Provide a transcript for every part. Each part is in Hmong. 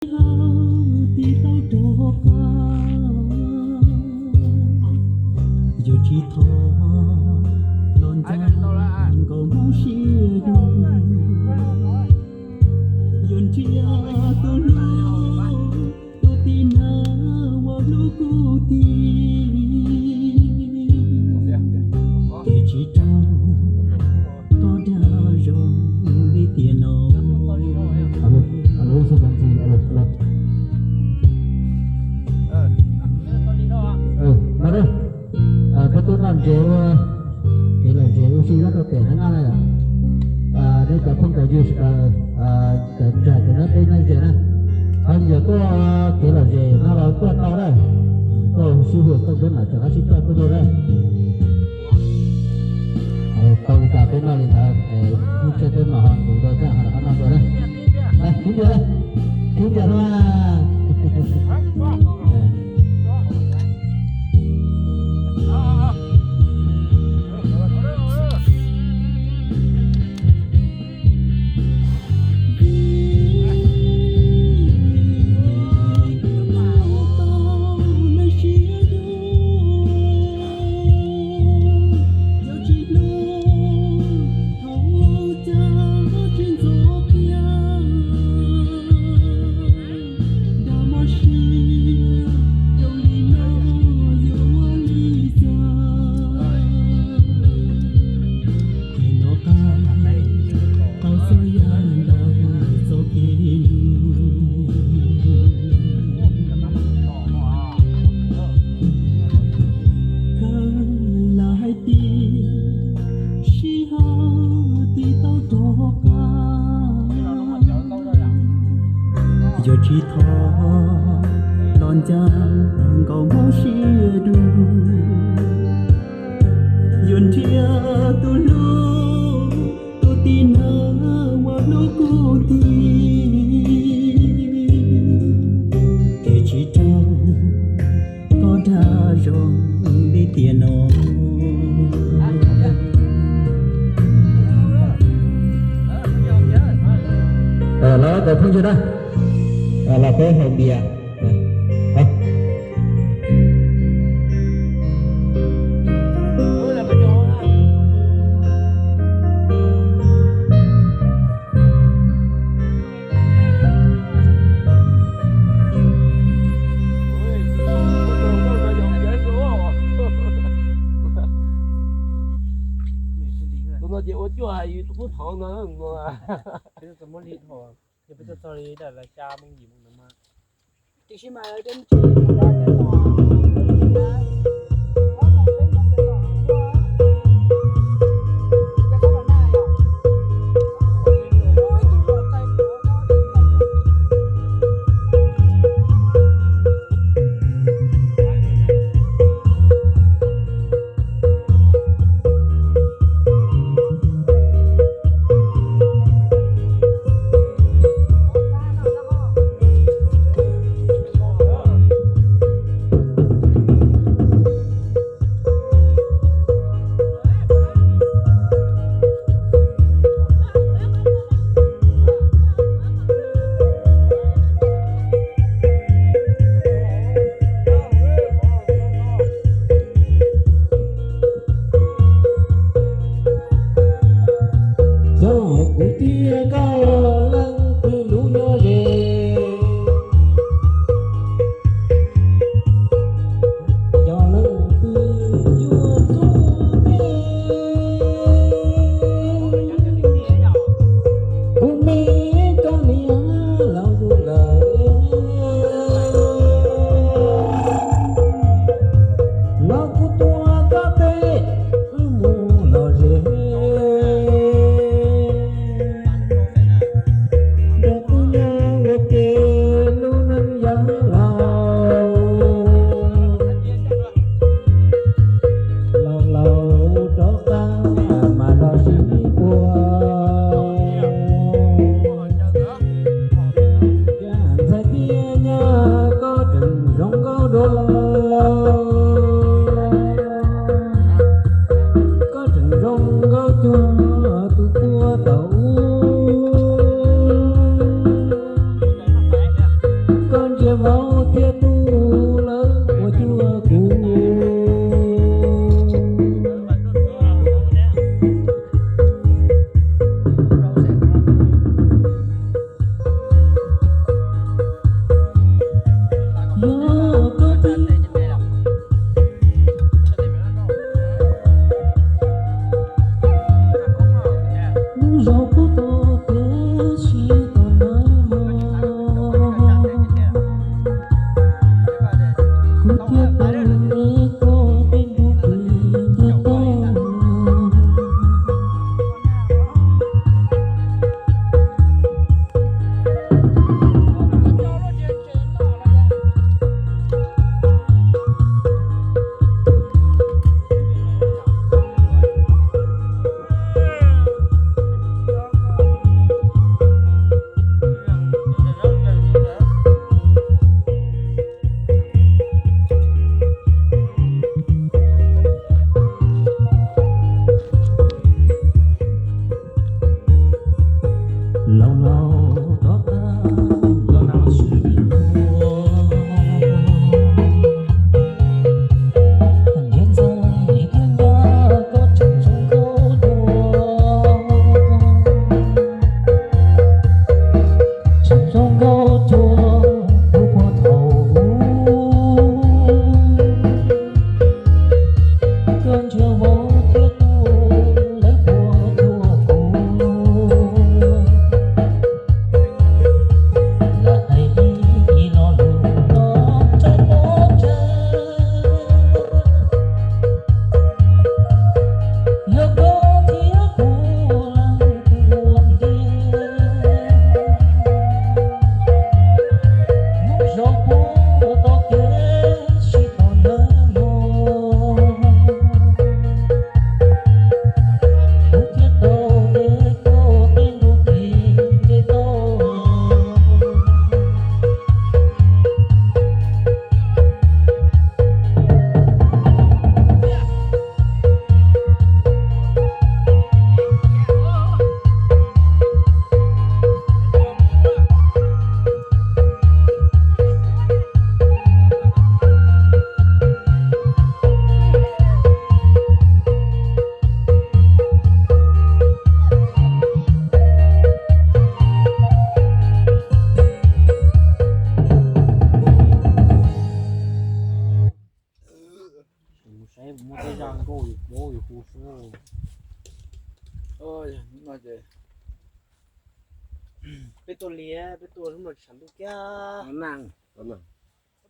Tig tau rov qab, yuav tsis thov los ncaj nkaus hmoov siab dua. Yuav nrhiav tus hlub, tus tib neeg uas hlub kuv tiag, ces tsis raug koj dag zog li tiam no. Peb tuaj noj ntses ua kev lom zem ua si nyob rau pem Hmoob Ab na yom. Nej cov phooj cov ywg sawv daws, cov tsaig cov nyob peb nyob ze na, ho yog tuaj kev lom zem no los tuaj tau na, tuaj sib hwm tuaj peb mam rov qab sib coj tuaj dua na. Tau li cas peb noj li ntawd, hnub tshiab peb mam ho tus dua thiab ho rov qab noj dua na. Khib ntias, khib ntias no. Khawb lawm hais tias sij hawm tig tau rov qab, yuav tsis thov los ncaj nkaus hmoov siab dua. Yuav nrhiav tus hlub, tus tib neeg uas hlub kuv tiag, ces tsis raug koj dag zog li tiam no. Los cov phooj ywg na, los peb haus npias. Tus no ces ua cuaj hais yus tus qub thov no. Yog peb tuaj txog li ntawm las xya moo yim moo no mas, tiam sis mas lawv tias Laus thiab tub lawv ua cuag kuv. Yog koj twb lub zos puag tom kev sib tau nawb mog, kuv thiaj tau ev koj tej ntu kis nce toj. Laus laus rov qab los nag swm tuaj, ntiav ntxaij thiab nyab koj tseem zoo nkauj dua, tseem zoo nkauj dua tus puag thaum ub. Koj ntsia vauv thiab tub lawv puas thuaj kuv, lawv hais ib lo lus no tso pov tseg. Yog koj thiab kuv leej twg ua ntej, hnub zoo puag tom kev sib tau nawb mog, kuv thiaj tau ev koj tej ntu kis nce toj. Mus saib muaj tej zaj nkauj yuav hu xwb. Peb tuaj liam, peb tuaj hnub no tsis tshav ntuj kiag.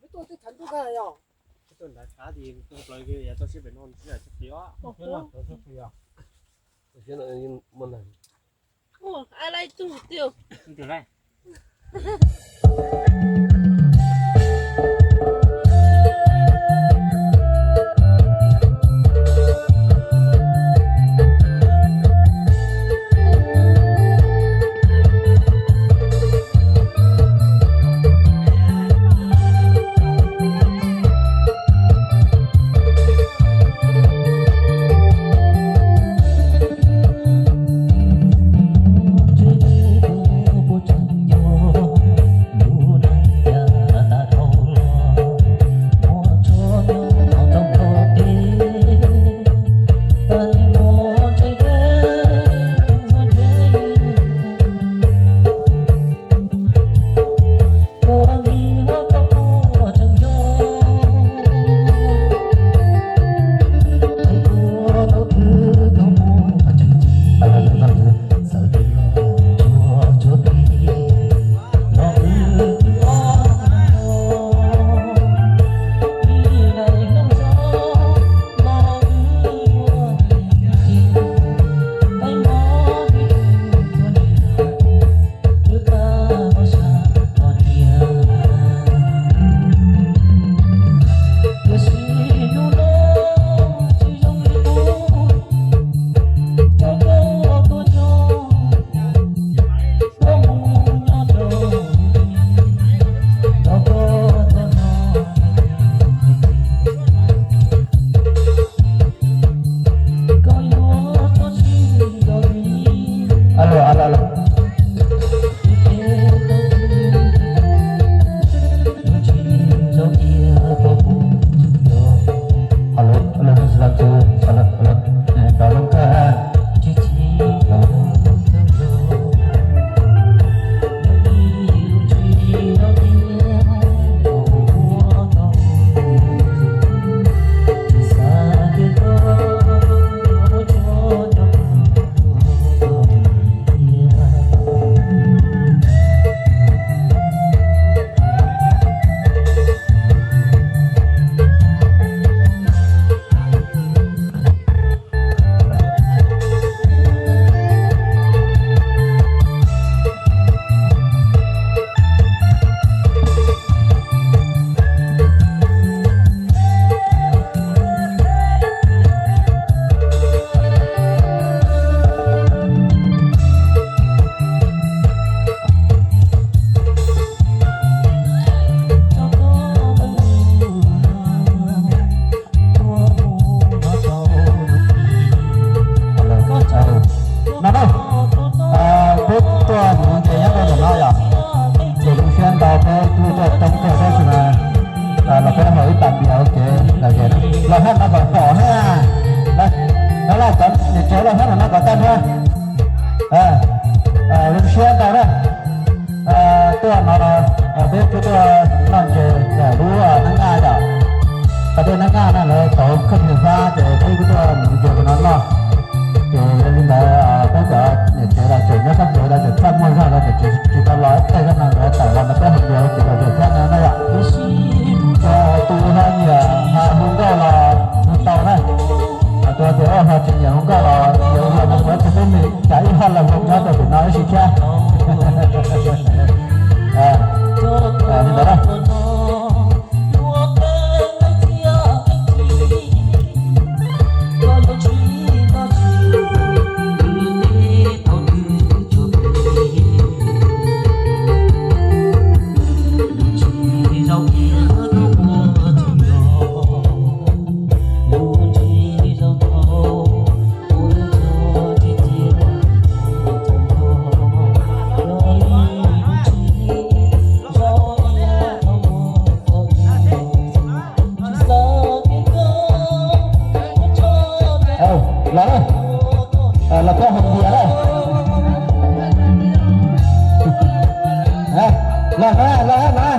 Peb tuaj twb tshav ntuj kiag yog. Peb tuaj nrad tshav ces tuaj plaws yav toj siab pem no tsis tshav tiag. Peb tub tuaj coob kawg tab sis mas los peb haus ib pas npias ua kev lom zem na. Los hab no kom pom na. Nyob los cov niam tsev los hab no kom tag nrho. Zoo siab ntau na. Tuaj no peb kuj tuaj noj ntses lub nab naj yom. Pas dej nab naj na lawv tauv khoom ywg fab ces peb kuj tuaj mus ntses rau no noj. Ces yog li ntawd peb cov niam tsev los tseem nyob sab pem los tseem txaj muag zog los tseem tsis tau los ib teg zog no nkawd tawm los no peb haus npias ua kev lom zem thiab no na yom. Tus ho nyiam hu nkauj los hu tau na. Tus tias ho tsis nyiam hu nkauj los nyiam hu los mus kuv tus tub me cas ib hoj lawm hluas nyob rau pem no ib si thiab. Li ntawd na. Los na, los peb haus npias na. Los na, los na, los na.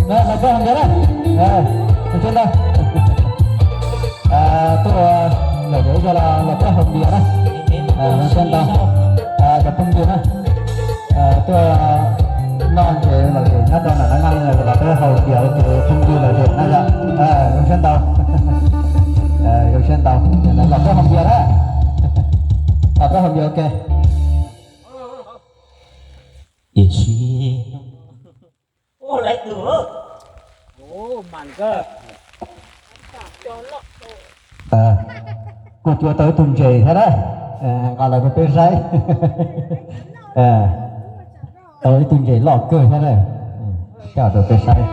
Los, los peb haus npias na. Ua tsaug ntau. Tuaj lawm ib zaug los peb haus npias na. Zoo siab ntau cov phooj ywg na. Tuaj noj ntses lom zem nyob rau nram nab naj los peb haus npias ua kev phooj ywg lom zem na yom. Zoo siab ntau. Zoo siab ntau. Los peb haus npias na. Los peb haus npias ua ke. Tiam sis kuj cua tau ib tug ntses thiab na, nqa los rau peb saib. Tau ib tug ntses loj kawg thiab na, coj rau peb saib.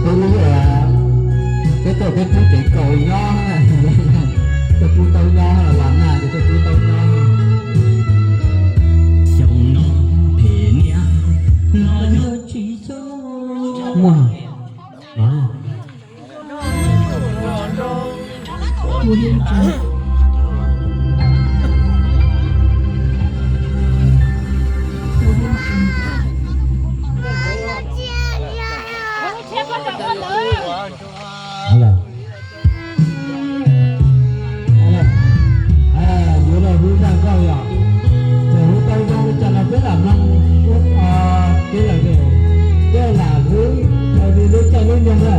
Peb lub, peb tuaj peb pub kev kaus nyob, tuaj pub taub nyob los nag ces tuaj pub taub nyob. Xyoo no phem niam los yog tsis txog muaj. Yuav los hu zaj nkauj yom, txawm hu tau zoo li cas los peb lam mloog kev lom zem, peb lam hu raws li lub caij lub nyoog na.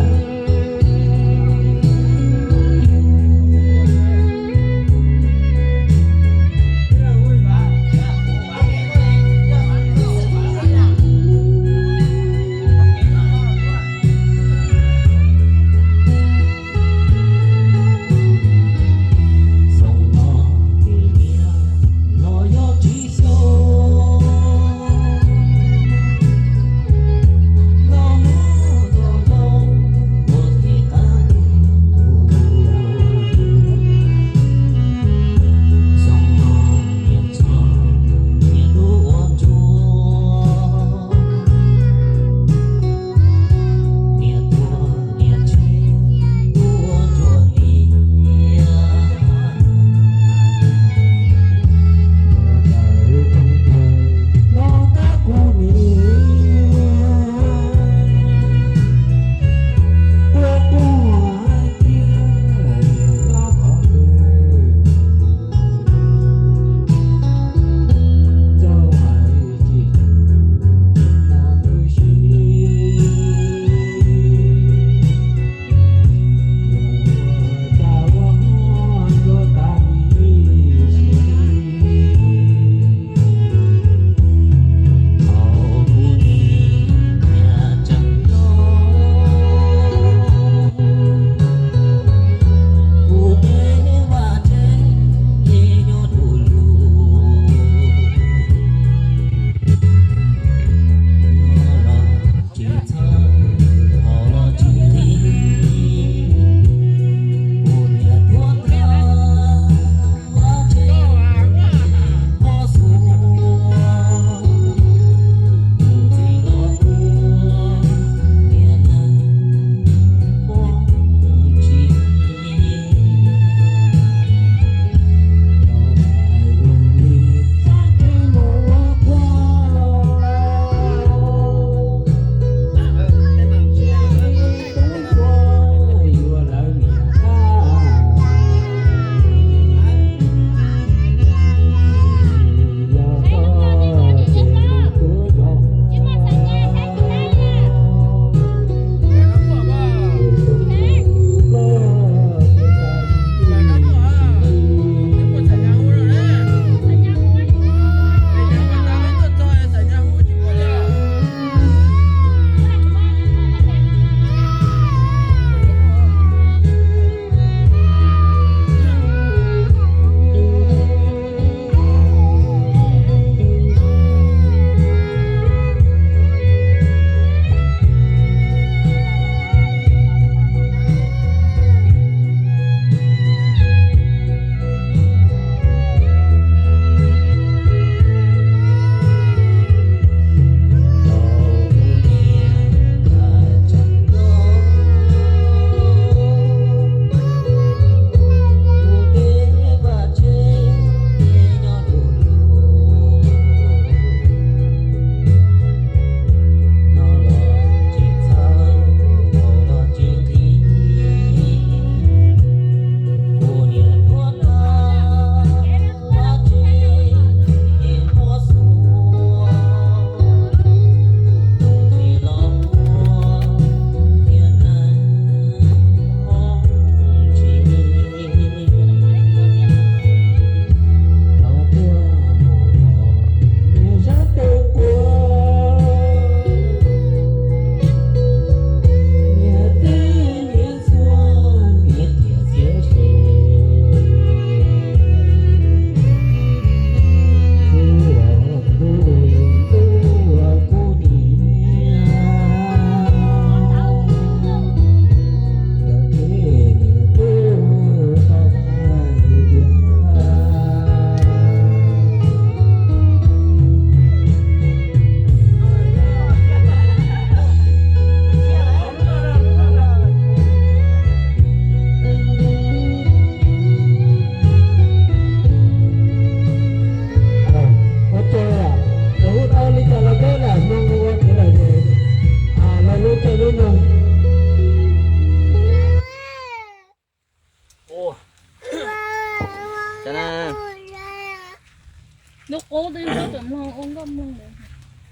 Qub twb nyob pem mloog ua nkauj mloog.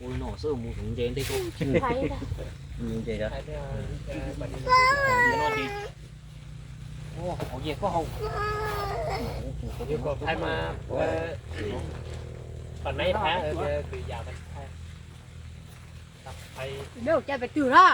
Ua no xwb mus tus ntses ntej ko. Ntses a. Hauv yeg koj hau. Phai mas, phai nais phai kwm yam. Lub cas pes twg na?